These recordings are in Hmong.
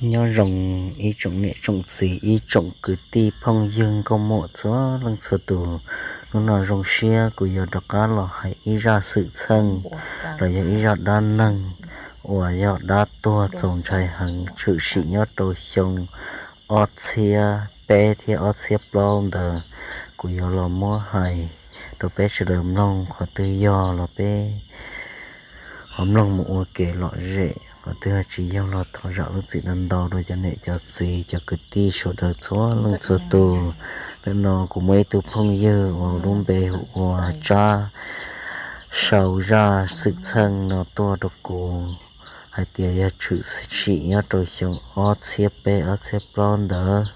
Nyob zoo ib tsoom niam tsoom txiv, ib tsoom kwv tij phooj ywg nkauj muam txhua leej txhua tus. Hnub no zoo siab kuv yuav rov qab los hais ib zaj xwm txheej los yog ib zaj dab neeg uas yog dab tuag txaus ntshai heev tshwm sim nyob rau xyoo ob txhiab peb thiab ob txhiab plaub ntawd. Kuv yuav los muab hais rau peb sawv daws mloog, qhov twg yog los peb ho mloog mus ua kev lom zem, qhov twg tsis yog los thov zam lub txim ntau ntau rau cov niam cov txiv cov kwv tij sawv daws txhua leej txhua tus. Ntawm no kuv muaj ib tug phooj ywg uas lub npe hu ua Tsab sau zaj xwm txheej no tuaj rau kuv hais tias yog tshwm sim nyob rau xyoo ob txhiab peb ob txhiab plaub ntawd.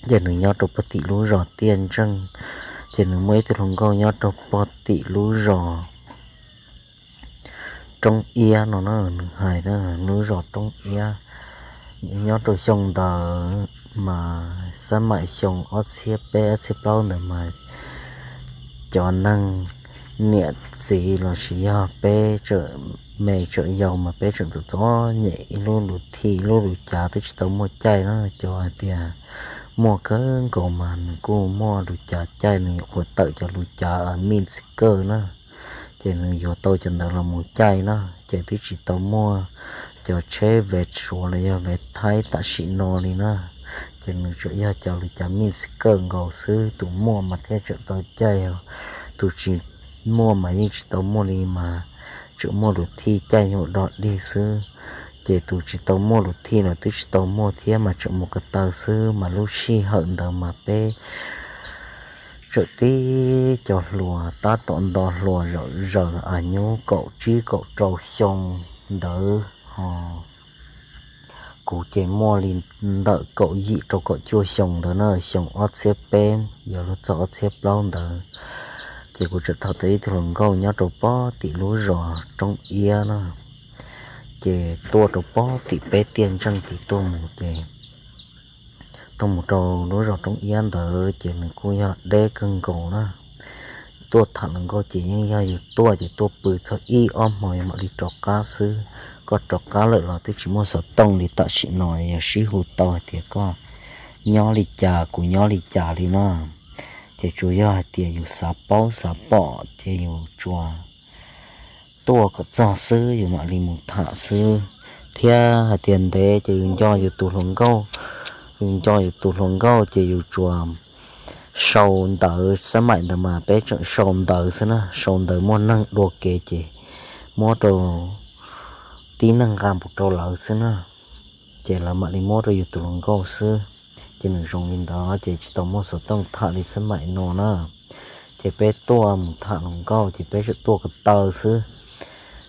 Ces nws nyob rau pog tim lub zos Tiaj Ntseej, ces nws muaj ib tug hluas nkauj nyob rau pog tim lub zos Roob Iab no na, nws hais na, lub zos Roob Iab. Nyob rau xyoo ntawd mas xab maim xyoo ob txhiab peb ob txhiab plaub ntawd mas cov neeg niam txiv los sis yog peb tseem me tseem yau mas peb tseem txom txom nyem, ib lub lus thij ib lub lus cav twb tsis tau muaj caij na. Cov hais tias muaj kawg nkaus mas nws kuj muaj lus cav caij, nws yuav qhuav tawm cov lus cav mij txiv kawj na, ces nws yuav tau cov ntawd los mus caij na. Ces twb tsis tau muaj cov tsheb vev suav los yog vev thaib tam sim no li na, ces nws tsuas yog cov lus cav mij txiv kawj nkaus xwb. Tus muaj mas thiaj tseem tau caij, tus tsis muaj mas yeej tsis tau muaj li mas tseem muaj lus thij caij nyuag dog dig xwb. Ces tus tsis tau muaj lus thij los twb tsis tau muaj thiab mas tseem mus ko taw xwb. Mas lub sij hawm ntawd mas peb tseem tib co hluas tab tom nto hluas zaum zaws, a nyub kaum tsib kaum rau xyoo ntawd ho. Kuv ces muaj li ntawm kaum yim rau kaum cuaj xyoo ntawd na, xyoo ob txhiab peb yuav luag txog ob txhiab plaub ntawd. Ces kuv tseem tham tau ib tug hluas nkauj nyob rau pog tim lub zos Roob Iab na, ces tuaj rau pog tim peb Tiaj Ntseej tim tuaj mus ces tuaj mus rau lub zos Roob Iab ntawd ces nws kuj yog deb kawg nkaus na. Tuaj tham hluas nkauj ces yeej yog yus tuaj ces tuaj pw txog ib ob hmo mam li rov qab xwb. Koj rov qab lawm los twb tsis muaj xov tooj li tam sim no, yog sib hu tau hais tias koj nyob li cas kuv nyob li cas li no. Ces tsuas yog hais tias yus xav paub xav pom ces yus tsuas tuaj kom txog xwb yus mam li mus tham xwb. Thiab hais tias ntev ces yus nco yus tus hluas nkauj, yus nco yus tus hluas nkauj ces yus tsuas sau ntawv, xab maim ntawd mas peb tseem sau ntawv xwb na, sau ntawv muaj neeg dua kev ces muab rau tib neeg nqa mus rau lawv xwb na, ces lawv mam li muab rau yus tus hluas nkauj xwb. Ces nws zoo li ntawd ces tsis tau muaj xov tooj tham li xab maim no na. Ces peb tuaj mus tham hluas nkauj ces peb tseem tuaj ko taw xwb,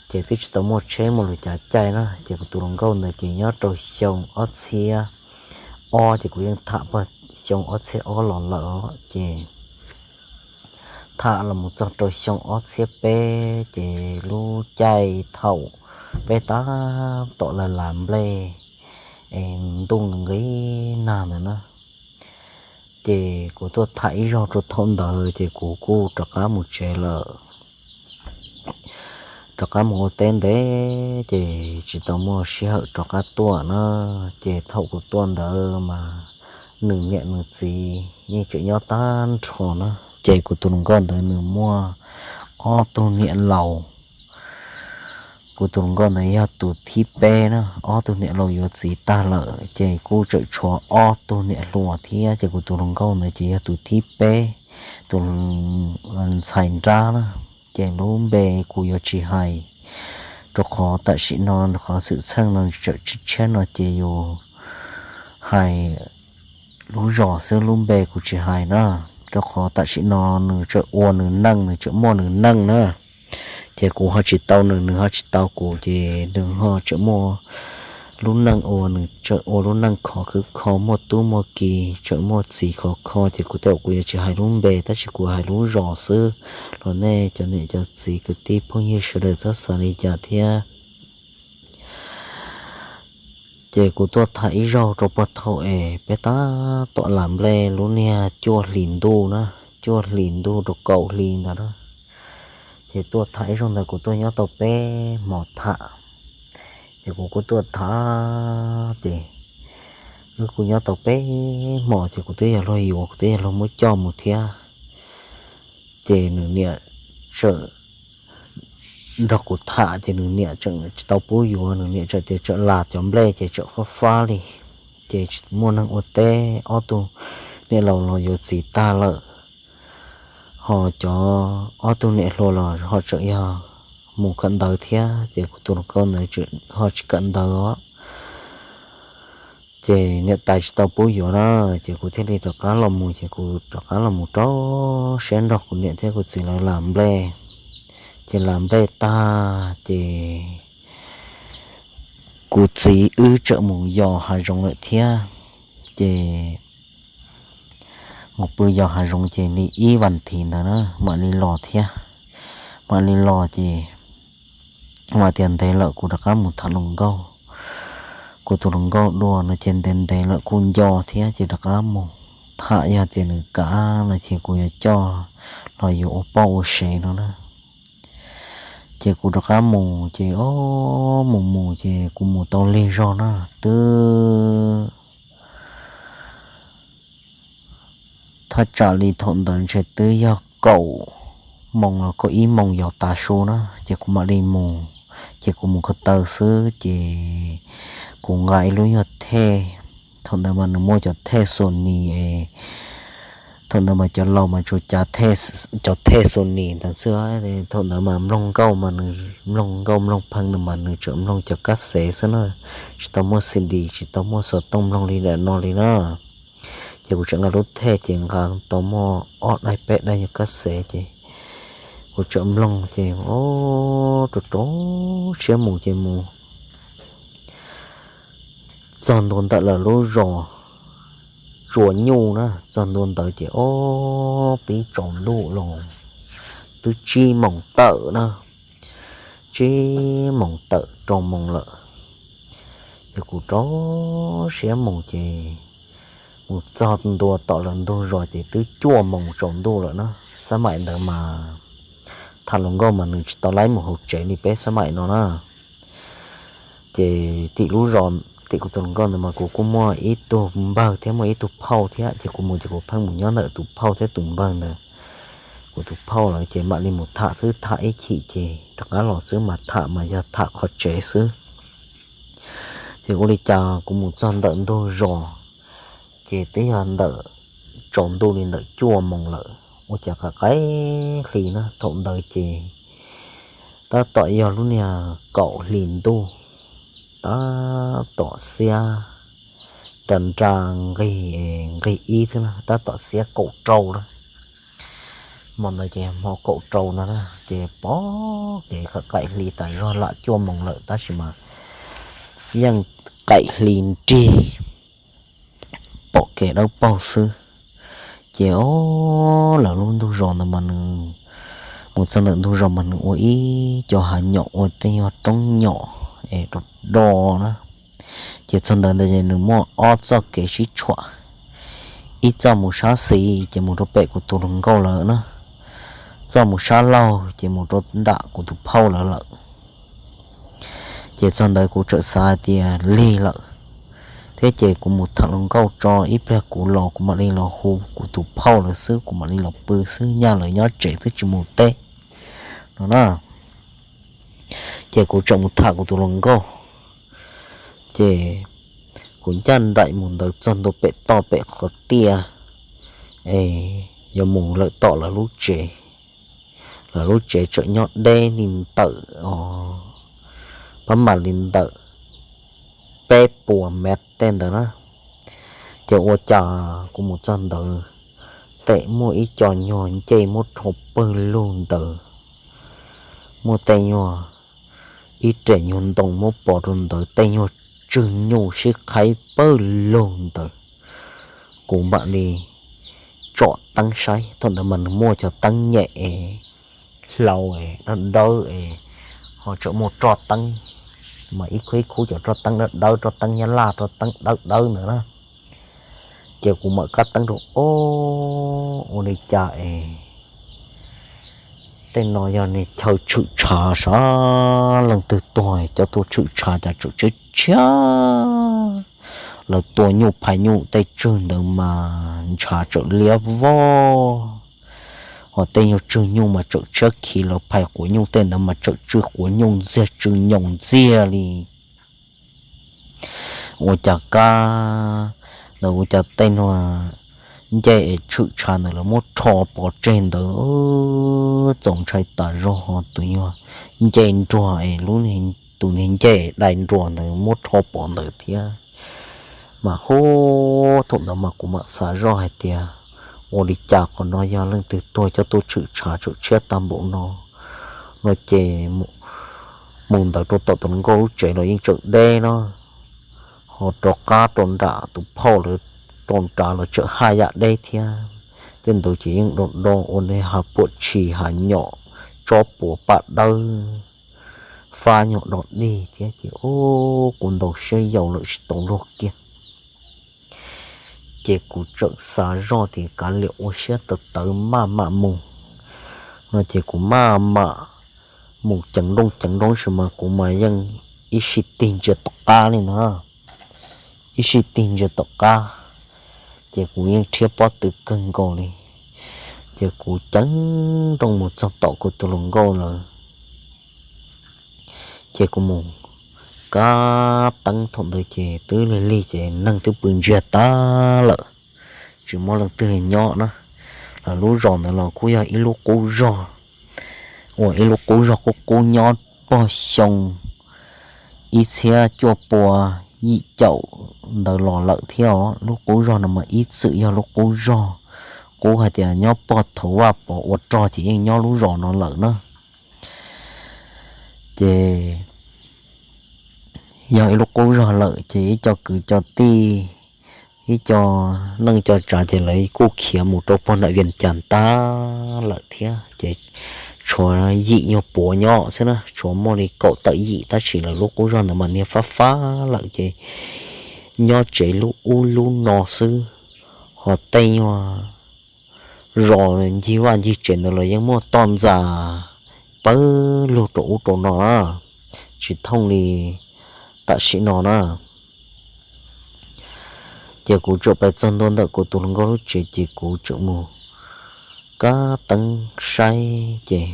ces twb tsis tau muaj tsheb muaj lus cav caij na. Ces kuv tus hluas nkauj ntawd ces nyob rau xyoo ob txhiab ob ces kuv yeej tham pog xyoo ob txhiab ob los lawm ces tham los mus txog rau xyoo ob txhiab peb ces lub caij thaum peb tab tom las las nplej es ntuj nqis nag ntawd na, ces kuv tuaj tham ib zaug rau thaum ntawd ces kuv kuj rov qab mus tsev lawm. Rov qab mus ua teb ntev ces tsis tau muaj sij hawm rov qab tuaj na. Ces thaum kuv tuaj ntawd mas nws niam nws txiv yeej tseem nyob tag nrho na. Ces kuv tus hluas nkauj ntawd nws muaj ob tug niam laus. Kuv tus hluas nkauj ntawd yog tus thib peb na, ob tug niam laus yuav txiv tag lawm ces kuj tseem tshuav ob tug niam hluas thiab. Ces kuv tus hluas nkauj ntawd ces yog tus thib peb, tus ntxhais nrab na. Ces lub npe kuv yuav tsis hais, rau qhov tam sim no qhov xwm txheej no tseem tshiab tshiab no ces yus hais lub zos xwb, lub npe kuv tsis hais na, rau qhov tam sim no nws tseem ua nws neej, nws tseem muaj nws neej na. Ces kuv ho tsis tau nws, nws ho tsis tau kuv, ces nws ho tseem muaj lub neej ua, nws tseem ua lub neej khov khwb kho, muaj tub muaj ki, tseem muaj txiv khov kho. Ces kuv tej zaum kuv yuav tsis hais lub npe, tab sis kuv hais lub zos xwb, los nej cov niam cov txiv kwv tij phooj ywg sawv daws txhob xav li cas thiab. Ces kuv tuaj tham ib zaug rau puag thaum es peb tab tom las nplej lub niag cuaj hlis ntuj na, cuaj hlis ntuj rau kaum hli ntawd na. Ces tuaj tham ib zaug ntawd kuv tuaj nyob tau peb hmo tham, ces kuv kuj tuaj tham, ces Wb kuj nyob tau peb hmo ces kuv twb yog luag yuav, kuv twb yog luag muab coj mus thiab. Ces nws niam tseem nrog kuv tham ces nws niam tseem tsis tau pub yuav, nws niam tseem tias tseem las cov nplej ces tseem fab fab li. Ces tsis muaj neeg ua teb, ob tug niam laus los yuav txiv tag lawm, ho cov ob tug niam hluas los ho tseem yog mus kawm ntawv thiab, ces kuv tus hluas nkauj ntawd ho tsis kawm ntawv os. Ces niam tais tsis tau pub yuav na, ces kuv thiaj li rov qab los mus, ces kuv rov qab los mus rau siab nrog kuv niam thiab kuv txiv lawv las nplej. Ces las nplej tag ces kuv txiv wb tseem mus yos hav zoov lawm thiab. Ces mus pw yos hav zoov ces li ib vas thiv ntawd na mam li los thiab. Mam li los ces mam tias ntev lawm kuv rov qab mus tham hluas nkauj, kuv tus hluas nkauj dua no ces ntev ntev lawm kuj nco thiab ces rov qab mus tham, yog tias nws kam no ces kuv yuav coj los yuav ua poj ua sev no na. Ces kuv rov qab mus ces o, mus mus ces kuv mus tau lig zog na, twb thaj tsam li thaum ntawd ntshe twb yog kaum moos los kaum ib moos yos tas su na, ces kuv mam li mus. Ces kuv mus ko taw xwb ces kuv nqa ib lub nyuag thej, thaum ntawd mas nws muaj cov thej Sony es, thaum ntawd mas cov laus mas tsuas cav cov thej Sony ntawd xwb. Thaum ntawd mas mloog nkauj mas nws mloog nkauj mloog pheej ntawd mas nws tseem mloog cov kab xev xwb na, tsis tau muaj CD, tsis tau muaj xov tooj mloog li daim no li na. Ces kuv tseem nqa lub thej ces nqa tau muaj ob daim peb daim nyuag kab xev ces kuv tseem mloog ces o, rau rau siab mus ces mus txog ntua ntawm lawv lub zos Tsua Nyuj na. Txog ntua ntawd ces o, pib tsaus ntuj los twb tsib moos tawm na, tsib moos tawm rau moos lawm. Ces kuv rau siab mus ces mus txog ntua tom lawv ntug zos ces twb cuaj moos tsaus ntuj lawm na. Xab maim ntawd mas tham hluas nkauj mas nws tsis tau laib mus hauv tsev li peb xab maim no na. Ces tim lub zos, tim kuv tus hluas nkauj ntawd mas kuv kuj muaj ib tug npawg thiab muaj ib tug phauj thiab, ces kuv mus ces kuv pheej mus nyob ntawm tus phauj thiab tus npawg ntawd. Kuv tus phauj lawm ces mam li mus tham xwb, tham ib chim ces rov qab los xwb, mas tham mas yog tham qhov tsev xwb. Ces ua li cas kuv mus txog ntawm ntug zos ces twb yog ntawm tsaus ntuj li ntawm cuaj moos lawm, ua cas qaim qaim hli na. Thaum ntawd ces tab tom yog lub niag kaum hli ntuj, tab tom xiab nra nra nqig, nqig ib xwb na, tab tom xiab kaum rau na. Hmo ntawd ces hmo kaum rau ntag na, ces pom kev qaim qaim hli tas zog, lam cuaj moos lawm tab sis mas yeej qaim hli nrig, pom kev dawb paug xwb. Ces o, lawv lub ntug zos ntawd mas nws, mus txog ntawm ntug zos mas nws ua ib co hav nyom, ua tej nyuag roob nyom es do do na. Ces txog ntawd ntawd ces nws muaj ob txoj kev sib tshuam, ib txoj mus sab xis ces mus rau pem kuv tus hluas nkauj lawm na, txoj mus sab laug ces mus rau nram kuv tus phauj lawv lawm. Ces txog ntawd kuv txawm xav hais tias lig lawm thiab, ces kuv mus tham hluas nkauj tso, ib pliag kuv los kuv mam li los hu kuv tus phauj lawv xwb, kuv mam li los pw xwb, nyaj lawv nyob tsev twb tsis mus teb no na. Ces kuv tseem mus tham kuv tus hluas nkauj, ces kuv ncaj nraim mus ntawd txog ntua pem toj pem qhov tiaj es yuav mus lawm tom lawv lub tsev. Lawv lub tsev tseem nyob deb li ntawm os, pab mam li ntawm peb puas mev tej ntawd na. Ces ua cas kuv mus txog ntawd, tej muaj ib co nyuag ncej muab rho pawg lug ntawd, muaj tej nyuag ib rev nyuag ntoo muab pov rau ntawd, tej nyuag tswg nyuj sib qhaib pawg lug ntawd. Kuv mam li tsom teeb saib, thaum ntawd mas nws muaj cov teeb nyem es hlau es dawb dawb es ho tseem muaj roj teeb, mas ib khub ib khub cov roj teeb dawb dawb, roj teeb nyab laj, roj teeb dawb dawb ntawd na. Ces kuv mam kab teeb rau, o, ua li cas es tej no yog niag chaw tshwm tshav sav, leej twg tuag cov tuag tshwm tshav cas tseem tshiab tshiab Lawv tua nyuj phais nyuj tej tswg ntawd mas ntshav tseem liab vog, hos tej nyuag tswg nyuj mas tseem tshiab khiv, lawv phais quav nyuj tej ntawd mas tseem tsw quav nyuj ntxiag tsw nyoos ntxiag li. Ua cas kab ntawd ua cas tej nyuag ncej es tshwm tshav ntawd lawv muab rho pov tseg ntawd, txaus ntshai tas zog. Tus nyuag ncej nruas es lub, tus niag ncej dai nruas ntawd muab rho pov ntawd thiab. Mas hu, thaum ntawd mas kuv mam xav zoj hais tias, ua li cas qhov no yog leej twg tuag coj tuaj tshwm tshav tseem tshiab tag npaum no? No ces mus ntawd rau tom tus hluas nkauj lub tsev los yeej tseem deb no, ho rov qab rau nram tus phauj lawv rau nrad los tseem haj yam deb thiab. Tej ntawd ces yeej do do ua nws hav puam tshis hav nyom, tsob puav paj dawb, fab nyuag do dig thiab ces ub, kuv ntaus siab yau lawm tsis tau luag kiag. Ces kuv tseem xav zoj tias kav liam ua siab tawv tawv maj mam mus no ces kuv maj mam mus ceev nrooj ceev nrooj tab sis mas kuv mas yeej ib sij tig ntsia tom qab li no, ib sij tig ntsia tom qab, ces kuv yeej rhiab pob tw kawg nkaus li. Ces kuv ceev nrooj mus txog tom kuv tus hluas nkauj lawm, ces kuv mus kab teeb thaum ntawd ces twb lig lig ces neeg twb pw ntsiag tag lawm, tsis muaj leej twg nyob na. Lawv lub zos ntawd los kuj yog ib lub qub zog, ua ib lub qub zog qub qub nyob pog xyoo ib txhiab cuaj pua yim caum ntawd los lawm thiab os. Lub qub zog no mas ib txwm yog lub qub zog qub hais tias nyob pog thaum Vaj Pov ua rog ces yeej nyob lub zos no lawm na. Ces yog ib lub qub zog lawm ces ib co kwv co tij, ib co neej co tsav ces lawv kuj khiav mus rau pog nram Vias Cas tag lawm thiab ces tshuav yim nyuag puav nyob xwb na, tshuav muaj li kaum tawm yim tab sis lawv lub qub zog ntawd mas niag fab fab lawm ces nyob tsev lub ub lub no xwb. Ho tej nyuag zos ncig vaj ncig tsev ntawd los yeej muaj toj ntxas pawg lug rau ub rau no na, tsis thooj li tam sim no na. Ces kuv tseem pais txog ntua ntawm kuv tus hluas nkauj lub tsev ces kuv tseem mus kab teeb saib ces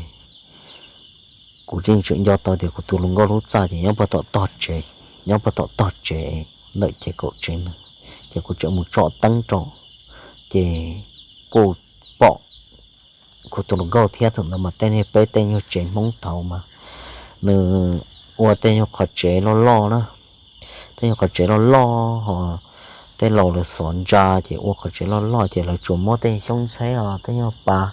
kuv yeej tseem nco tau tias kuv tus hluas nkauj lub txaj ces nyob puag tom tog tsev, nyob puag tom tog tsev ntawm ces kaum tsev ntawd. Ces kuv tseem mus tsom teeb rau ces kuj pom kuv tus hluas nkauj thiab. Thaum ntawd mas tej niag peb tej nyuag tsev Hmoob thaud mas nws ua tej nyuag qhov tsev loj loj na, tej nyuag qhov tsev loj loj ho tej laus lawv xov ntsa ces ua qhov tsev loj loj ces lawv tsuas muab tej xyoob ntxheb os, tej nyuag pas,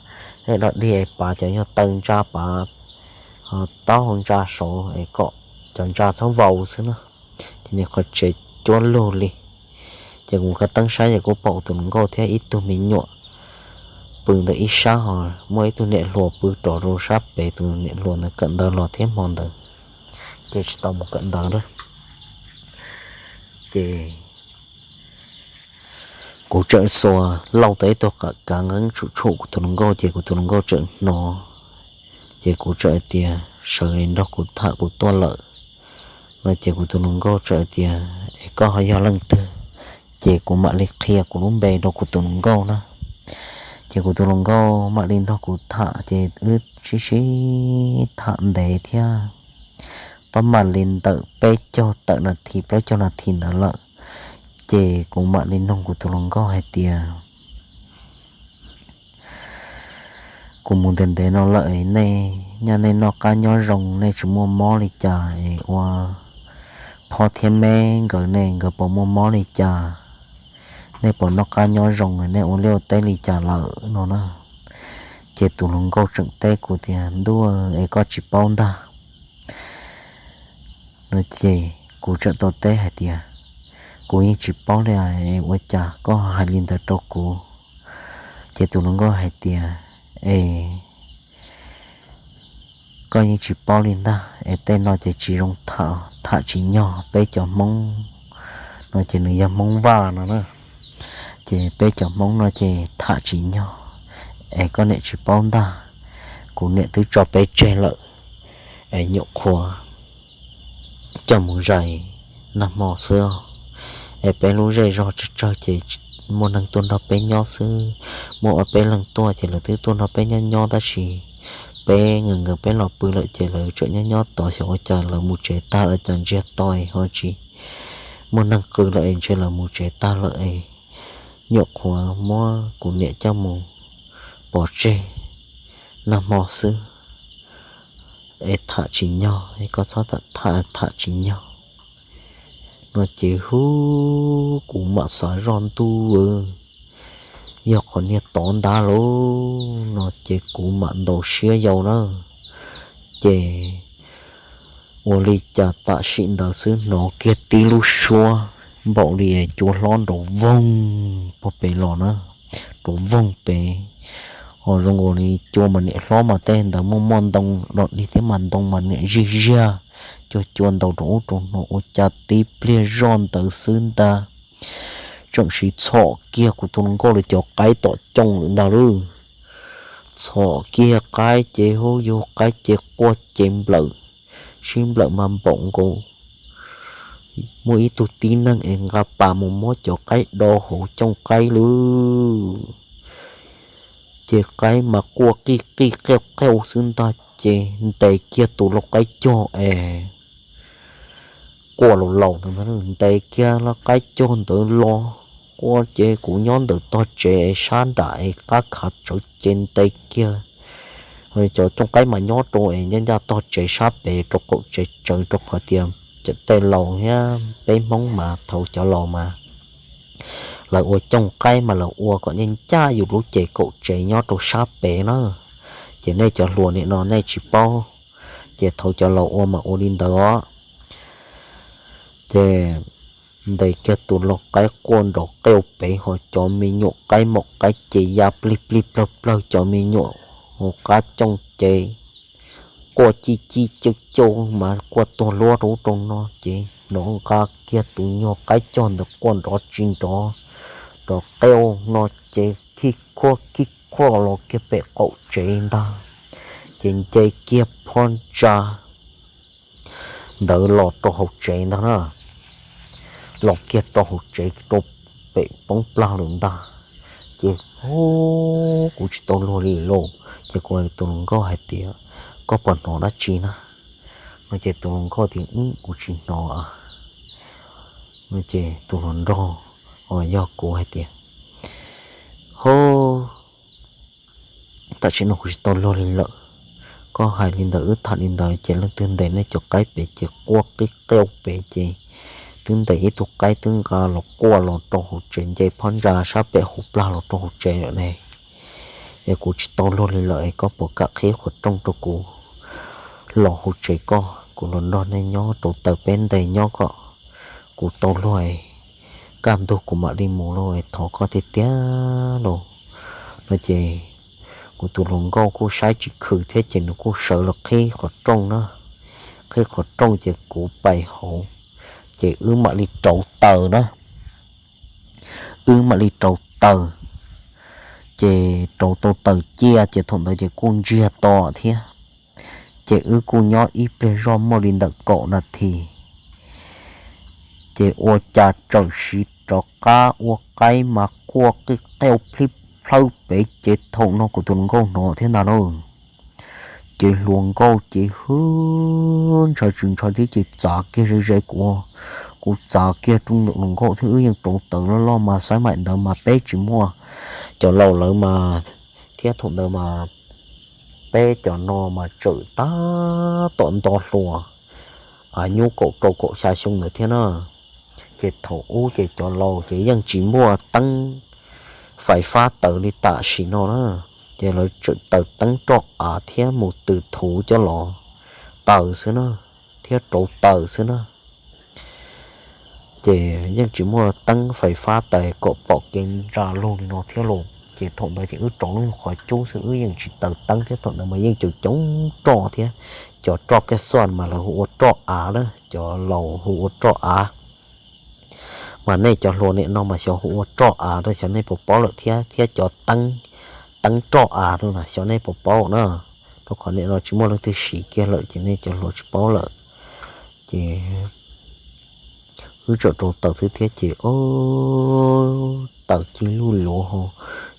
tej dog dig es pas cov nyuag taw ntsa pas, taub hau ntsa saud es kom cov ntsa txhob vau xwb na. Ces niag qhov tsev cuab lug li. Ces kuv kab teeb saib ces kuj pom kuv tus hluas nkauj thiab ib tug me nyuam pw ntawm ib sab ho muaj ib tug niam hluas pw rov rau sab pem, tus niam hluas ntawd kawm ntawv los thiab hmo ntawd ces tsis tau mus kawm ntawv na. Ces kuv tseem xuas lauj tau ib tug qam kav nqeeb tshum tshum kuv tus hluas nkauj ces kuv tus hluas nkauj tseem hnov. Ces kuv tseem hais tias sawv nrog kuv tham kuv tuaj lawm no ces kuv tus hluas nkauj tseem hais tias es koj ho yog leej twg? Ces kuv mam li qhia kuv lub npe rau kuv tus hluas nkauj na. Ces kuv tus hluas nkauj mam li nrog kuv tham ces wb sib sib tham ntev thiab pab mam li ntawm peb caug tawm nas this plaub caug nas this ntawd lawm. Ces kuv mam li nug kuv tus hluas nkauj hais tias kuv mus ntev ntev no lawm, nej nyob nej noj qab nyob zoo, nej tsis muaj mob li cas es ua phob thiab meb nkawd ne, nkawd puas muaj mob li cas? Nej puas noj qab nyob zoo, nej ua liaj ua teb li cas lawm no na? Ces tus hluas nkauj tseem teb kuv tias ntuj, es koj tsis paub ntag no. Ces kuv tseem tau teb hais tias kuv yeej tsis paub li, es ua cas koj hais li ntawd rau kuv? Ces tus hluas nkauj hais tias es koj yeej tsis paub li ntag, es tej no ces tsis zoo tham, tham tsis nyog peb cov Hmoob no, ces nws yog Hmoob Vaj no na. Ces peb cov Hmoob no ces tham tsis nyog, es koj niam tsis paub ntag, kuv niam twb tso peb tseg lawm, es nyuam qhuav coj mus zais nag hmo xwb, Es peb lub zej zog tsawg tsawg ces muaj neeg tuaj nrog peb nyob xwb. Muaj ob peb leeg tuaj ces lawv twb tuaj nrog peb nyob nyob tab sis peb nkees nkees peb los pw lawm ces lawv tseem nyob nyob tod, xyov ua cas lawv mus tsev tag lawm, cas ntsiag to ho tsis muaj neeg qw lawm es ntshe lawv mus tsev tag lawm es nyuam qhuav muab kuv niam coj mus pov tseg nag hmo xwb es tham tsis nyog, koj txhob tham, tham tsis nyog no ces hub, kuv mam xav zoj ntuj, yog qhov niag tod ntag lauj no ces kuv mam ntaus siab yau na. Ces ua li cas tam sim ntawd xwb hnov kiag tib lub suab npaum li cua hlob nrov voog puag pem los na, nrov voog pem. Ho zoo nkaus li cua mas niam hlob mas tej ntawd muaj muaj ntoo los dig thiab mas ntoo mas niam zij ziag, cua cua ntaus rau ub rau no ua cas tib pliag zoj ntawd xwb ntag, tseem siv txhom kiag kuv tus hluas nkauj lawv cov qaib tom cooj lawm ntag lauj. Txhom kiag qaib ces hub, yus qaib ces quaj ces nplawm, sib nplawm mas npaum nkaus muaj ib tug tib neeg es nqa pas mus muab cov qaib do hauv cooj qaib lawm. Ces qaib mas quaj qij qij qeej qeej xwb ntag ces ntes kiag tus lau qaib cog es quaj laus laus ntawd, ntes kiag lau qaib cog ntawd los quaj ces kuv nyob ntawm tog tsev sab nram es qab khav tsawv ces ntes kiag. Cov cooj qaib mas nyob rau es ncaj ncaj tog tsev sab pem rau qaum tsev tsawv rau qhov tias cov tej laus thiab peb Hmoob mas thaum cov laus mas lawv ua cooj qaib mas lawv ua kom ncaj ncaj yus lub ces kaum tsev nyob rau sab pem na. Ces nej cov hluas nim no nej tsis paub, ces thaum cov laus ua mas ua li ntawd os. Ces ntes kiag tus lau qaib quaj nrov qeej pem ho cov me nyuam qaib maum qaib ces ya plig plig plawg plawg cov me nyuam hauv qab cooj ces quaj ci ci cau cau mas quaj tuag luab rau ub rau no ces hnov nqa kiag tus nyuag qaib cog ntawd quaj nrov tsis nrov, nrov qeej no ces khij khuaj khij khuaj los kiag pem qaum tsev ntag. Ces nce kiag phab ntsa ntawd los rau hauv tsev ntag na, los kiag rau hauv tsev rau pem poob plag lawm ntag. Ces kuv tsis tau luag li lauj, ces kuv tus hluas nkauj hais tias, koj puas hnov dab tsi na? No ces tus hluas nkauj tias, kuv tsis hnov. No ces tus hluas nraug uas yog kuv hais tias, hub, tam sim no kuv tsis tau luag li lawm. Koj hais li ntawd wb tham li ntawd ces leej twg ntes nej cov qaib pem ces quaj qij qeej pem ces twb ntes ib tug qaib twb nqa los quaj los rau hauv tsev nce phab ntsa sab pem hauv plag los rau hauv tsev lawm ne. Es kuv tsis tau luag li lawm es koj puas kam qhib qhov rooj rau kuv los hauv tsev koj, kuv los nrog nej nyob rau taws peb ntes nyob kom kuv tau luag es kaj ntug kuv mam li mus lauj, thov koj tiag tiag lauj. No ces kuv tus hluas nkauj kuj saib tsis khwm thiab ces nws kuj sawv los qhib qhov rooj na. Qhib qhov rooj ces kuv pais hauv, ces wb mam li rauv taws na. Wb mam li rauv taws, ces rauv tau taws ciaj ces thaum ntawd ces kuj ntsiag to thiab. Ces wb kuj nyob ib pliag zoj muaj li ntawm kaum nas this, ces ua cas txawm siv rov qab ua qaib mas quaj qij qeej plib plhawb pem ces thaum no kuv tus hluas nkauj hnov thiab ntag lauj. Ces hluas nkauj ces hwb ntshaw tsis ntshaw thiab ces txav kiag ze ze kuv, kuv txav kiag rau ntawm hluas nkauj thiab wb yeej rauv taws loj loj mas xaib maim ntawd mas peb tsis muaj cov laus lawv mas, thiab thaum ntawd mas peb cov no mas tseem tab tom nto hluas, nyuj kaum rau kaum xya xyoo ntawd thiab na. Ces thaum ub ces cov laus ces yeej tsis muaj teeb fais fab taws li tam sim no na, ces lawv tseem taws teeb roj av thiab mus tws thuv coj los taws xwb na, thiab rauv taws xwb na. Ces yeej tsis muaj teeb fais fab taws kom pom kev ntsa lug li no thiab los ces thaum ntawd ces wb rauv lub qhov cub xwb, wb yeej tsis taws teeb thiab. Thaum ntawd mas yeej coob coob roj thiab, cov roj kaj xuaj mas lawv hu ua roj av na, cov laus hu ua roj av. Mas nej cov hluas nim no mas xyov hu ua roj av rau, xyov nej puas paub lawm thiab, thiab cov teeb, teeb roj av rau na xyov nej puas paub na. Rau qhov nim no tsis muaj leej twg siv kiag lawm ces nej cov hluas tsis paub lawm. Ces Wb tseem rau taws xwb thiab ces ob, taws cig luj luav ho,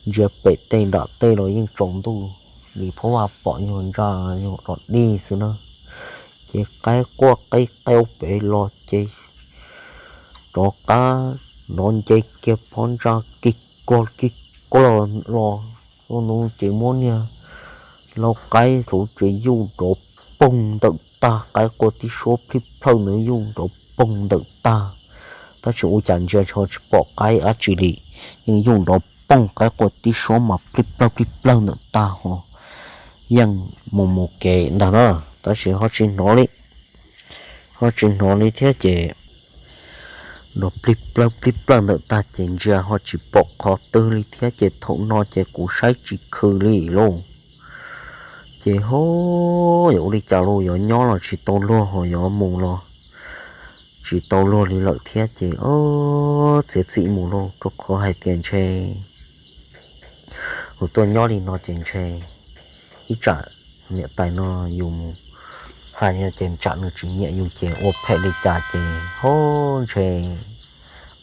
ntsia pem tej nram tej los yeej tsaus ntuj li, phob vaj pom nyuag ntsa nyuag dog dig xwb na. Ces qaib quaj qeeb qeeb pem los ces rov qab nov nce kiag phob ntsa kig kog kig kog los, los ntu ces muab niag lau qaib thaum tsev yuj nrov poog ntawm tag, qaib quaj tib suab plij plawj ntawd yuj nrov poog ntawm tag. Tab sis ua cas ntsia ho tsis pom qaib dab tsi li, yeej yuj nrov poog qaib quaj tib suab mas plij plawj plij plawj ntawm tag ho yeej mus mus kev ntag na. Tab sis ho tsis hnov li, ho tsis hnov li thiab ces nrov plij plawj plij plawj ntawm tag ces ntsia ho tsis pom qhov twg li thiab ces thaum no ces kuv saib tsis khw li lauj. Ces ho yuav ua li cas lauj, yuav nyob los tsis tau luag ho yuav mus los tsis tau luag li lawm thiab ces ob, txiav txim mus lauj, rau qhov hais tias ntshe yus tuaj nyob li no ces ntshe ib tsam niam tais no yus mus hais no ces tsam nws tsis nyiam yus ces ua phem li cas ces ho ntshe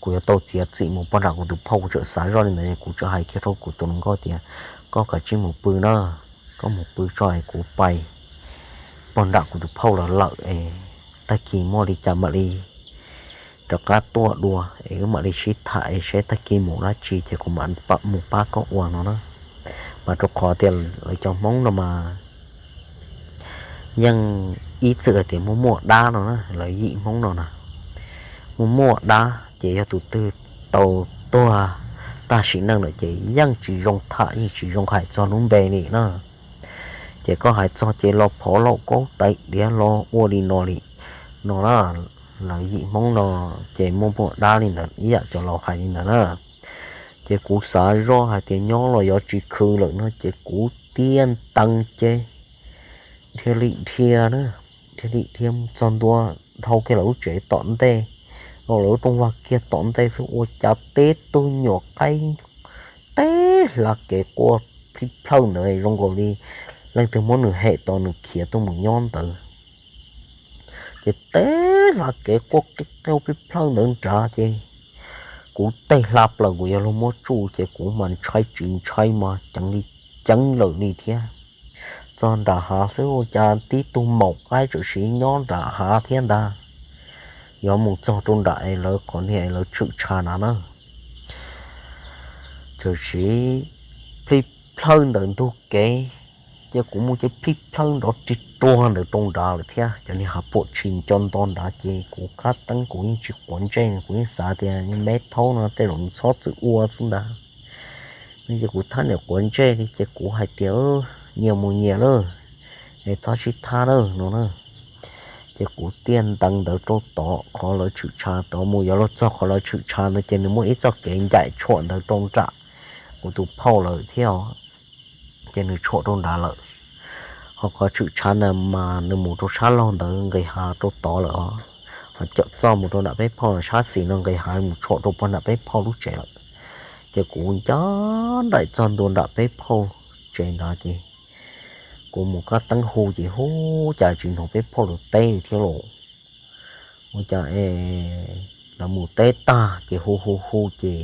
kuv yuav tau txiav txim mus pog nram kuv tus phauj. Kuv txawm xav zoj li ntawd kuv txawm hais kiag rau kuv tus hluas nkauj tias koj kav tsij mus pw na, koj mus pw tso es kuv pais pog nram kuv tus phauj lawv lawm es tag kis muaj li cas mam li rov qab tuaj dua es wb mam li sib tham es saib tag kis mus dab tsi ces kuv mam mus pab koj ua no na. Mas rau qhov tias lawv cov Hmoob no mas yeej ib txwm hais tias muaj muaj dab no na, lawv yim Hmoob no na, muaj muaj dab ces yog tus twg tau tuag tag sim neej lawm ces yeej tsis zoo tham yeej tsis zoo hais txog lub npe li na. Ces koj hais txog ces los phov lauj kaub tais diav los ua li no li no na. Lawv yim Hmoob no ces muaj muaj dab li ntawd ib yam cov laus hais li ntawd na. Ces kuv xav zoj hais tias nyob los yuav tsis khw lawm no ces kuv tiaj ntees ces dhia li dhia na, dhia li dhia mus txog ntua dhau kiag lawv lub tsev tom ntej, los lawv lub rooj vag kiag tom ntej xwb ua cas tib tug nyuam qaib teb hla kev quaj plij plawj ntawd zoo nkaus li leej twg muab nws hem tos nws khiav tuaj mus nyob ntawd. Ces teb hla kev quaj qij qeej plij plawj ntawd nrad ces kuv tej hla plaws kuv yog luag muab tsuj ces kuv mas ntshai tsis ntshai mas ceev li ceev lawm li thiab. Txog nram hav xwb ua cas tib tug maum qaib txawm siv nyob nram hav thiab ntag. Yuav mus txog rau nram es lawv qhov niag es lawv tshwm tshav na na, txawm siv plij plawj ntawm ntug kev, ces kuv mus ces plij plawj nrov rig ruag ntawd rau nrad lawm thiab. Cov niag hav puam tshis co nto nrad ces kuv qab teeb kuv yeej tsis quav ntsej, kuv yeej xav tias me thaub no tej zaum nws txhob txwm ua xwb ntag. No ces kuv thab niam quav ntsej li ces kuv hais tias nyias mus nyias lawm, es txhob sib thab lawm no na. Ces kuv tiaj ntees ntawd rau tod qhov lawv tshwm tshav tod mus, yuav luag txog qhov lawv tshwm tshav ntawd ces nws muaj ib txoj kev ncaim tshuam ntawd rau nram kuv tus phauj lawm thiab os. Ces nws tshuam rau nrad lawm. Ho qhov tshwm tshav na mas nws mus rau sab laug ntawd nqis hav rau tod lawm os. Ho cam txoj mus rau nram peb phauj sab xis no nqis hav mus tshuam rau pog nram peb phauj lub tsev lawm. Ces kuv ncaj nraim txog ntua nram peb phauj tsev nrad ces kuv mus kab teeb hu ces hu cas tsis hnov peb phauj lawv teb li thiab los. Ua cas es lawv mus teb tag ces hu hu hu ces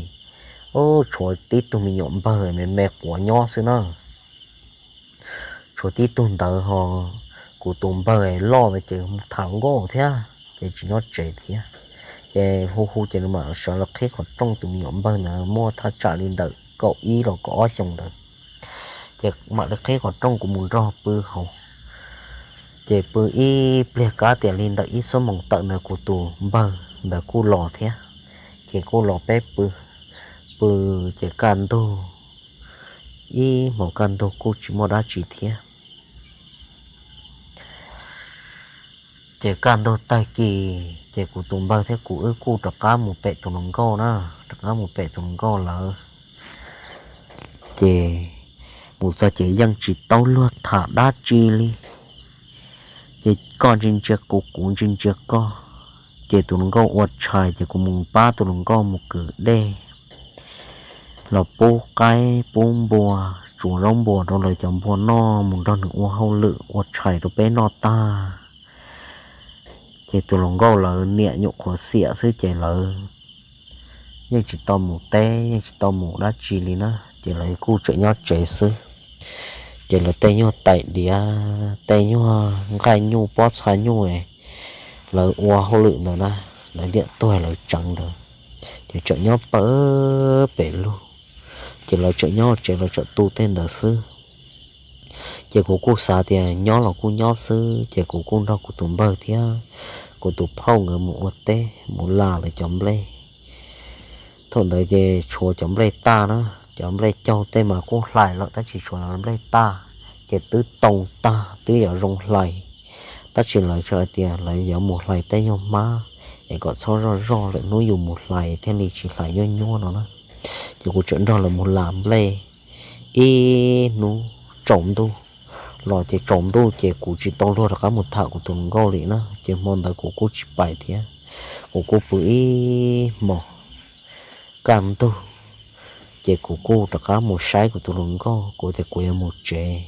tshuav tib tug me nyuam npawg me me quav nyob xwb na. Tshuav tib tug ntawd ho kuv tus npawg loj ntawd ces mus tham nkauj thiab ces tsis nyob tsev thiab. Ces hu hu ces nws mam sawv los qhib qhov rooj, tus me nyuam npawg ntawd muaj thaj tsam li ntawm kaum ib los kaum ob xyoos ntawd. Ces mam li qhib qhov rooj kuv mus nrog pw hauv. Ces pw ib pliag kab tias li ntawm ib xuab moos tawm ntawd kuv tus npawg ntawd kuj los thiab. Ces kuj los peb pw, pw ces kaj ntug, ib hmos kaj ntug kuj tsis muaj dab tsi thiab. Ces kaj ntug tag kis ces kuv tus npawg thiab kuv wb kuj rov qab mus pem tus hluas nkauj na, rov qab mus pem tus hluas nkauj lawv. Ces mus txog ces yeej tsis tau luag tham dab tsi li. Ces koj ntsia ntsia kuv, kuv ntsia ntsia koj. Ces tus hluas nkauj ua tshais ces kuv mus pab tus hluas nkauj mus kwv dej los pub qaib pub npua, tsuav zaub npua rau lawv cov npua noj, mus nrog nws ua hauj lwm ua tshais rau peb noj tag. Ces tus hluas nkauj lawv niam nyuam qhuav xiam xwb ces lawv yeej tsis tau mus teb, yeej tsis tau mus dab tsi li na, ces lawv kuj tseem nyob tsev xwb. Ces lawv tej nyuag tais diav, tej nyuag nqaij nyuj pob txha nyuj, lawv ua hauj lwm ntawd na, lawv liam tuag lawv tseev ntawd, ces tseem nyob pawg pem lug. Ces lawv tseem nyob tsev, lawv tseem tu tej ntawd xwb. Ces kuv kuj xav tias nyob los kuj nyob xwb, ces kuv kuj nrog kuv tus npawg thiab kuv tus phauj nkawd mus ua teb, mus las lawv cov nplej. Thaum ntawd ces tshuav cov nplej tag na, cov nplej caug tej mas kuj hlais lawm tab sis tshuav nplej tag, ces twb too tag twb yuav zoo hlais, tab sis lawv tseem hais tias lawv yuav mus hlais tej nyuag hmab es kom txhob zoj zog, lwm hnub yus mus hlais thiaj li tsis hlais nyuaj nyuaj no na. Ces kuv tseem nrog lawv mus las nplej ib hnub tsaus ntuj, los ces tsaus ntuj ces kuv tsis tau luag rov qab mus tham kuv tus hluas nkauj li na, ces hmo ntawd kuv kuj tsis pais thiab, kuv kuj pw ib hmos kaj ntug. Ces kuv kuj rov qab mus saib kuv tus hluas nkauj, kuv tias kuv yuav mus tsev,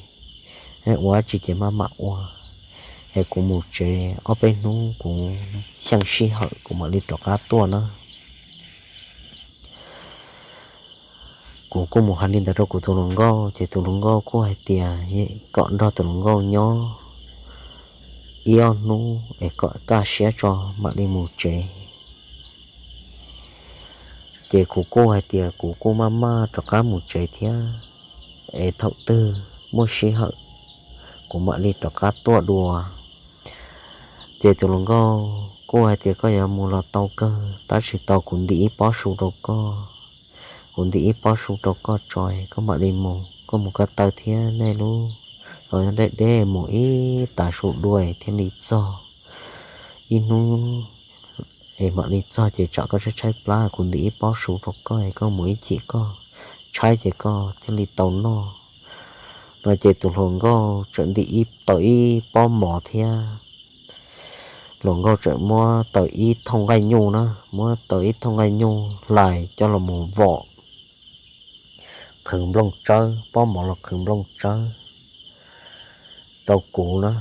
ua dab tsi ces maj mam ua, es kuv mus tsev ob peb hnub kuv xyeej sij hawm kuv mam li rov qab tuaj na. Kuv kuj mus hais li ntawd rau kuv tus hluas nkauj, ces tus hluas nkauj kuj hais tias kom nrog tus hluas nkauj nyob ib ob hnub es kom kaj siab tso mam li mus tsev. Ces kuv kuj hais tias kuv kuj maj maj rov qab mus tsev thiab, es thaum twg muaj sij hawm kuv mam li rov qab tuaj dua. Ces tus hluas nkauj kuj hais tias koj yuav mus los tau kawg, tab sis tau kuv ntim ib pob su rau koj, kuv ntim ib pob su rau koj tso, koj mam li mus, koj mus ko taw thiab nej lub zos deb deb, mus ib tav su dua thiaj li txog. Ib hnub es mam li txog ces tsam koj tshaib tshaib plab, kuv ntim ib pob su rau koj, koj mus ib chim koj tshaib ces koj thiaj li tau noj. No ces tus hluas nkauj tseem ntim tau ib pob mov thiab. Hluas nkauj tseem muab tau ib thooj nqaij nyuj na, muab tau ib thooj nqaij nyuj hlais coj los mus vom qhwv nplooj tsawb, pob mov los qhwv nplooj tsawb rau kuv na.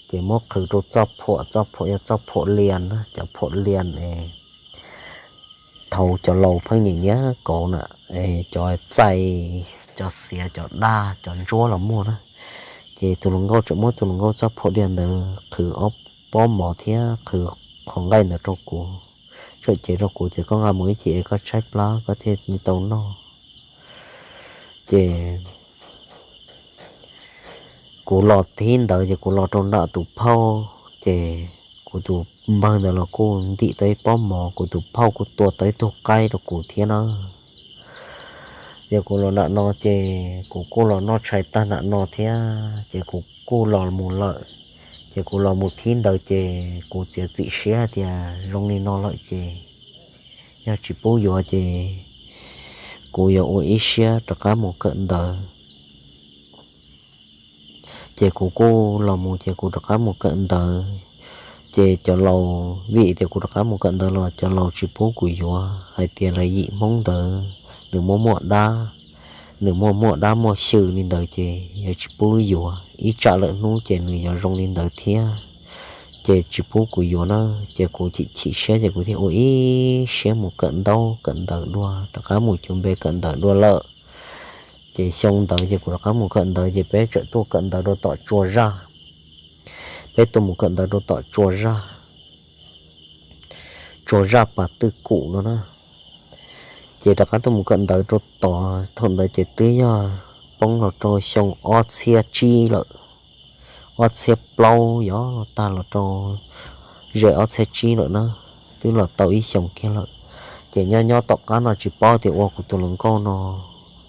Ces muab qhwv rau txoj phuam, txoj phuam yog txoj phuam lias na, cov phuam lias es thaum cov laus pheej nyiam nyiam kauv na, cov txais, cov xiav, cov daj, cov ntsuab los muaj na. Ces tus hluas nkauj tseem muab tus hluas nkauj txoj phuam lias ntawd qhwv ob pob mov thiab qhwv qhov nqaij ntawd rau kuv, tseem cev rau kuv tias koj nqa mus ib chim es koj tshaib plab koj thiaj li tau noj. Ces kuv los thib ntawd ces kuv los rau nram tus phauj, ces kuv tus npawg ntawd los kuj ntim tau ib pob mov, kuv tus phauj kuj tua tau ib tug qaib rau kuv thiab na. Ces kuv los nram no ces kuv kuj los noj tshais tag nram no thiab ces kuv kuj los mus lawm. Ces kuv los mus thib ntawd ces kuv txiav txim siab tias zoo li no lawm ces yog tsis pub yuav ces kuv yuav ua ib siab rov qab mus kawm ntawv. Ces kuv kuj los mus ces kuv rov qab mus kawm ntawv. Ces cov laus, vim tias kuv rov qab mus kawm ntawv los cov laus tsis pub kuv yuav, hais tias lawv yim Hmoob ntawd nws muaj muaj dab, nws muaj muaj dab muaj xyw li ntawd ces yog tsis pub yuav, ib tsam lawm hnub ces nws yuav zoo li ntawd thiab. Ces tsis pub kuv yuav na, ces kuv chim chim siab ces kuv thiaj ua ib siab mus kawm ntaub kawm ntawv dua, rov qab mus cuag npe kawm ntawv dua lawm. Ces xyoo ntawd ces kuv rov qab mus kawm ntawv ces peb txawm tuaj kawm ntawv rau tom Tsua Zaj. Peb tuaj mus kawm ntawv rau tom Tsua Zaj, Tsua Zaj Pas Twj Kum no na. Ces rov qab tuaj mus kawm ntawv rau tod, thaum ntawd ces twb yog poob los rau xyoo ob txhiab tsib lawm, ob txhiab plaub yog tag los rau ze ob txhiab tsib lawm na, twb los tau ib xyoos kiag lawm. Ces nyob nyob tom qab no tsis paub tias ua kuv tus hluas nkauj no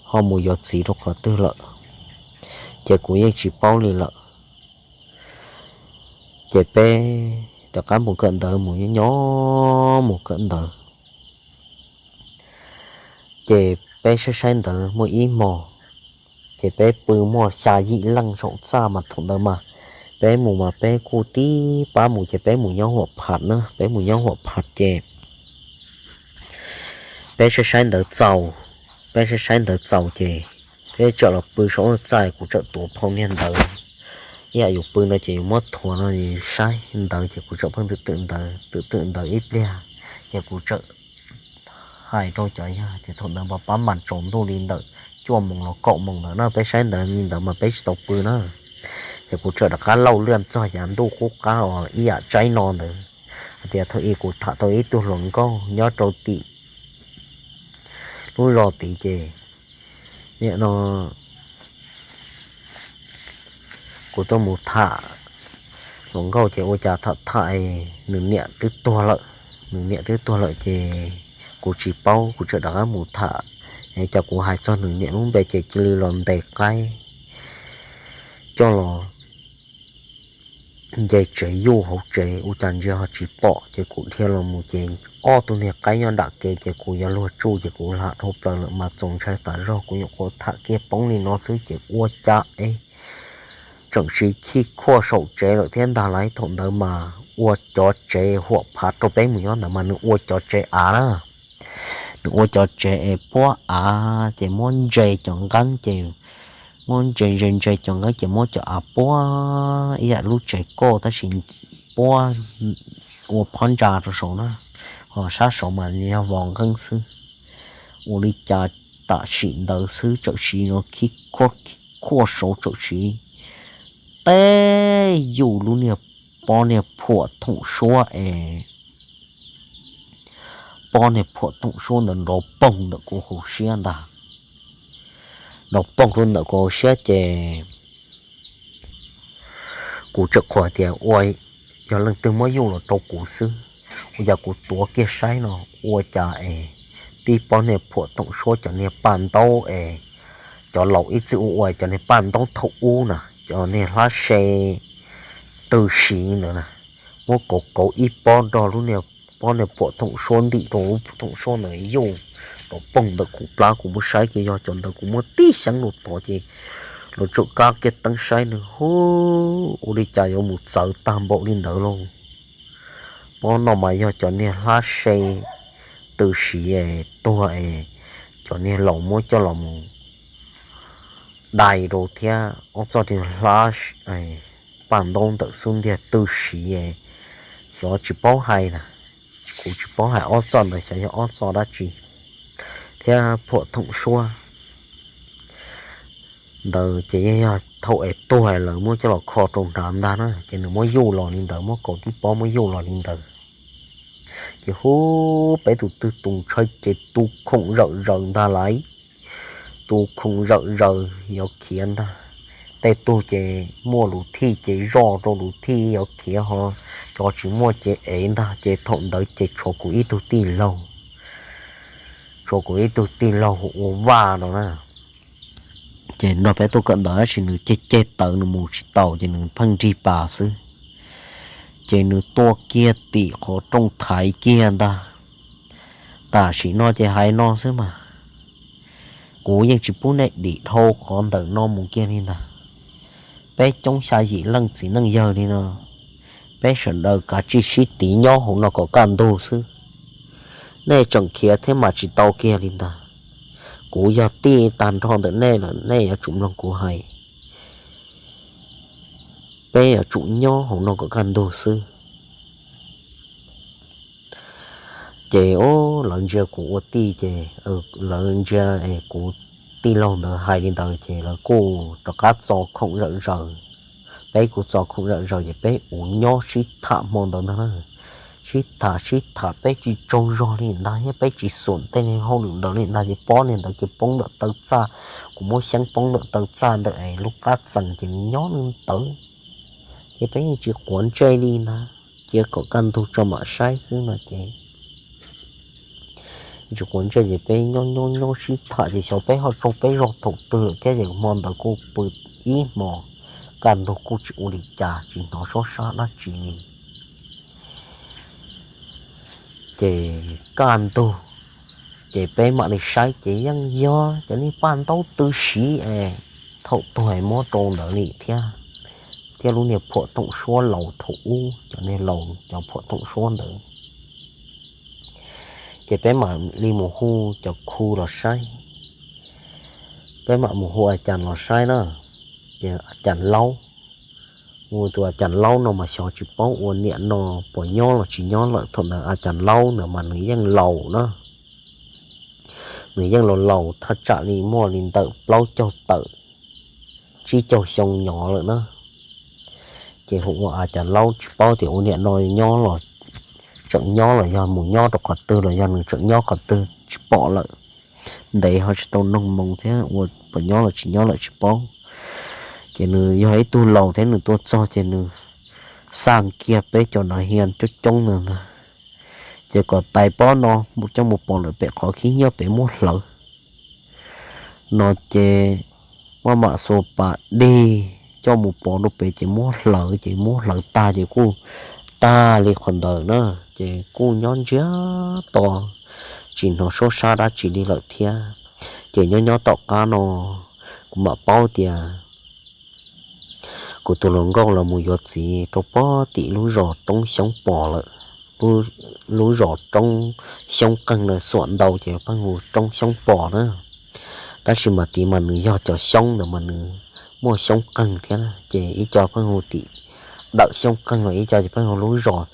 ho mus yuav txiv rau qhov twg lawm, ces kuv yeej tsis paub li lawm. Ces peb rov qab mus kawm ntawv, mus nyob nyob mus kawm ntawv. Ces peb saib saib ntawv muaj ib hmos, ces peb pw muaj xya yim leej saum txaj mas thaum ntawd mas peb mus mas peb kuj tib pab mus ces peb mus nyob Huam Phas na, peb mus nyob Huam Phas ces peb saib saib ntawv txaus, peb saib saib ntawv txaus ces peb txawm los pw saum lub txaj, kuv txawm tuav phau niag ntawv, ib yam yus pw no ces yus muab thuav no saib ntawd ces kuv txawm pheej twm twm ntawd twm twm ntawd ib pliag, ces kuv txawm hais rau cov yawg ces thaum ntawd mas pab mas tsaus ntuj li ntawm cuaj moos los kaum moos ntawd na, peb saib ntawd li ntawd mas peb tsis tau pw na. Ces kuv txawm rov qab lauj lwaj txog yav ntuj qub qab uas ib yam tsaib no ntawd, hais tias thaum ub kuv tham tau ib tug hluas nkauj nyob rau tim lub zos tid ces nim no kuv tuaj mus tham hluas nkauj ces ua cas tham tham nws niam twb tuag lawm. Nws niam twb tuag lawm ces kuv tsis paub, kuv txawm rov qab mus tham, es cas kuv hais txog nws niam lub npe ces cia li los ntes qaib coj los nce tsev yuj hauv tsev, ua cas ntsia ho tsis pom ces kuv dhia los mus ces ob tug niag qaib nyob nram kev ces kuv yuav luag tsuj ces kuv lam dhau plaws lawm mas txaus ntshai tas zog. Kuv nyuam qhuav tham kiag poob li no xwb ces ua cas es tseem siv khij khuaj saum tsev lawm thiab ntag lauj. Thaum ntawd mas ua cov tsev huam phav rau peb mus nyob ntawd mas nws ua cov tsev av na, nws ua cov tsev es puab av ces muab ntse cov nqeeb ces muab ntse ntse ntse cov nqeeb ces muab cov av puab ib yam lub tsev kauj tab sis puab ua phab ntsa rau saud na, ho sab saud mas yog vos nqeeb xwb. Ua li cas tam sim ntawd xwb txawm siv no khij khuaj saud txawm siv teb yuj lub niag pob niag phuam thoom suab es pob niag phuam thoom suab ntawd nrov poog ntawm kuv hauv siab ntag. Nrov poog rau ntawm kuv hauv siab ces kuv tseem qhuas tias ua yog leej twg muab yuj los rau kuv xwb. Ua cas kuv tuav kiag saib no ua cas es tib pob niag phuam thoom suab cov niag paj ntaub es cov laus ib txwm ua ua cov niag paj ntaub thaum ub na, cov niag hlab se tw siv ntawd na, muab kauv kauv ib pob nrog lub niag pob niag phuam thoom suab ntim rau lub thoom suab ntawd yuj nrov poog ntawm kuv plab. Kuv muab saib kiag yog cov ntawd kuv muab tib xyeeb rau tod ces los tseem kab kiag teeb saib nws hu ua li cas yuav mus txawv tag npaum li ntawd lauj. Pob no mas yog cov niag hlab se tw siv es tuag es cov niag laus muab coj los mus dai rau thiab ob txoj niag hlab paj ntaub ntawm xub ntiag tw siv es xyov tsis paub hais na, kuv tsis paub hais ob txoj ntawd xyov yog ob txoj dab tsi thiab phuam thoom suab ntawd ces yeej yog thaum es tuag lawv muab coj los kho rau nrad ntag na ces nws muab yuj los li ntawd, muab kauv tib pob muab yuj los li ntawd. Ces hu peb tus twg tus ntshai ces tu khoom zawm zaws ntag lauj, tu khoom zawm zaws yuav khiav ntag. Tej tug ces muaj lus thij ces zoj rau lus thij yuav khiav ho, cov tsis muaj ces ev ntag. Ces thaum ntawd ces tshuav kuv ib tug tij laug, tshuav kuv ib tug tij laug hu ua Vaj no na. Ces nrog peb tuaj kawm ntawv tab sis nws ceg ceg tawv nws mus tsis taus ces nws pheej nrig pas xwb. Ces nws tuaj kiag tim qhov rooj thaiv kiag ntag. Tam sim no ces hais no xwb mas, kuv yeej tsis pub nej dim dhau qhov ntawm no mus kiag li ntag. Peb coob xya yim leej txiv neej yawg li no, peb sawv daws kav tsij sib tiv nyob hauv no kom kaj ntug xwb. Nej tseem khiav thiab mas tsis tau kiag li ntag. Kuv yog tij tag nrho ntawm nej lawm, nej yuav tsum mloog kuv hais. Peb yuav tsum nyob hauv no kom kaj ntug xwb. Ces lawv ntsia kuv ua tij ces, lawv ntsia kuv tij laug ntawd hais li ntawd ces lawv kuj rov qab txo khoom zawm zaws. Peb kuj txo khoom zawm zaws ces peb uv nyob sib tham hmo ntawd ntag na. Sib tham sib tham peb tsis tsaug zog li ntag thiab peb tsis xum tej niag hauj lwm ntawd li ntag ces pob niag ntawd ces poob ntawm taw txaj, kuv muab xyeeb poob ntawm taw txaj ntawm lub qab txees ces nws nyob li ntawd. Ces peb yeej tsis quav ntsej li ntag, cia kom kaj ntug tso mam saib xwb no ces tsis quav ntsej ces peb nyob nyob nyob sib tham ces xyov peb ho tsaug peb zog thaum twg lawm thiab ces hmo ntawd kuj pw ib hmo, kaj ntug kuj tsis ua li cas tsis hnov sob sab dab tsi li. Ces kaj ntug ces peb mam li saib ces yeej yog cov niag paj ntaub tw siv es thaum tuag muab rau ntawd li thiab, thiab lub niag phuam thoom suab laus thaum ub, cov niag laus cov phuam thoom suab ntawd. Ces peb mam li mus hu cov khu los saib. Peb mam mus hu a cas los saib na, ces a cas laub Ua tus A Cas Laub no mas xyov tsis paub ua niam no puas nyob los tsis nyob lawm. Thaum ntawd A Cas Laub ntawd mas nws yeej laus na, nws yeej laus laus thaj tsam li muaj li ntawm plaub caug tawm tsib caug xyoo nyob lawm na. Ces hu ua A Cas Laub, tsis paub tias ua niam no nyob los tseem nyob los yog mus nyob rau qhov twg los yog nws tseem nyob qhov twg tsis pom lawm. Ntev ho tsis tau noog moo thiab ua puas nyob los tsis nyob lawm tsis paub. Ces nws yog ib tug laus thiab nws tuaj txog ces nws xa kiag peb cov nov hia coob coob ntawd ntag. Ces kom tais pob no coj mus pov lawm pem qhov khib nyiab pem muab hlawv no ces maj mam xuas pas dig coj mus pov rau pem ces muab hlawv, ces muab hlawv tag ces kuj tag li qhov ntawd na. Ces kuj nyob ntsiag to tsis hnov suab sab dab tsi li lawm thiab. Ces nyob nyob tom qab no kuv mam paub tias kuv tus hluas nkauj los mus yuav txiv rau pob tim lub zos Roob Xyoob Pos lawm. Lub zos Roob Xyoob Qeeg na, xuam ntau ces pheej hu Roob Xyoob Pos na. Tab sis mas tid mas nws yog cov xyoob ntawd mas nws muaj Xyoob Qeeg thiab na, ces ib co pheej hu tim Dawm Xyoob Qeeg los ib co ces pheej hu lub zos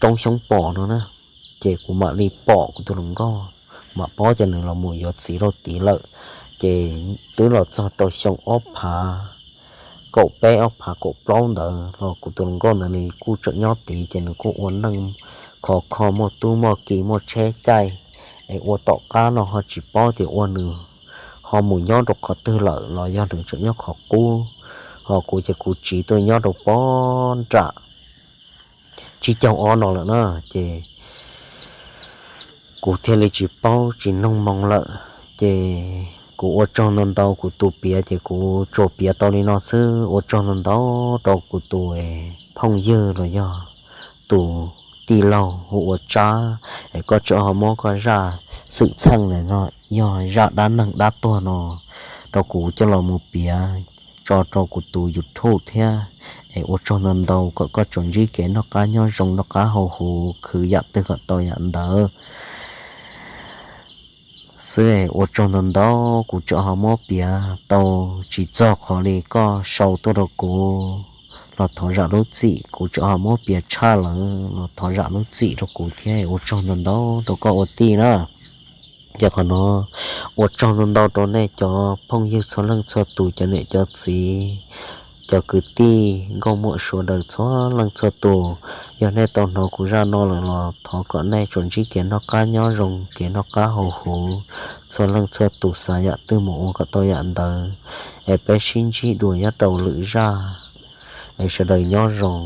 Roob Xyoob Pos no na. Ces kuv mam li pom kuv tus hluas nkauj, mam paub ces nws los mus yuav txiv rau tid lawm. Ces twb los txog rau xyoo ob phav kaum peb ob phav kaum plaub ntawd los kuv tus hluas nkauj ntawd nws kuj tseem nyob tid ces nws kuj ua neej khov kho muaj tub muaj ki muaj tsheb caij. Es ua tom qab no ho tsis paub tias ua nws ho mus nyob rau qhov twg lawm los yog nws tseem nyob qhov qub. Ho kuv ces kuv tsiv tuaj nyob rau pob nram tsib caug ob no lawm na, ces kuv thiaj li tsis paub tsis noog moo lawm. Ces kuv ua tsaug ntau ntau, kuv tus piav ces kuv tsuas piav tau li no xwb. Ua tsaug ntau ntau rau kuv tus phooj ywg los yog tus tij laug hu ua Tsab, es koj tseem ho muab koj zaj xwm txheej no yog zaj dab neeg dab tuag no rau kuv coj los mus piav tso rau kuv tus YouTube thiab. Es ua tsaug ntau ntau, kom koj tsuas ntsib kev noj qab nyob zoo noj qab haus huv, khwv yam twg kom tau yam ntawd xwb. Ua tsaug ntau ntau, kuv tseem ho muab piav tau tsis txog qhov li koj sau tuaj rau kuv los thov zam lub txim, kuv tseem ho muab piav tshaj lawm los thov zam lub txim rau kuv thiab. Ua tsaug ntau ntau rau koj ua tij na. Ces qhov no ua tsaug ntau ntau rau nej cov phooj ywg txhua leej txhua tus, cov niam cov txiv, cov kwv tij nkauj muam sawv daws txhua leej txhua tus. Yog nej tau hnov kuv zaj no lawm los thov kom nej tsuas ntsib kev noj qab nyob zoo kev noj qab haus huv, txhua leej txhua tus xav yam twg mus ua kom tau yam ntawd. Es peb sib ntsib dua nyob rau lwm zaj, es sawv daws nyob zoo.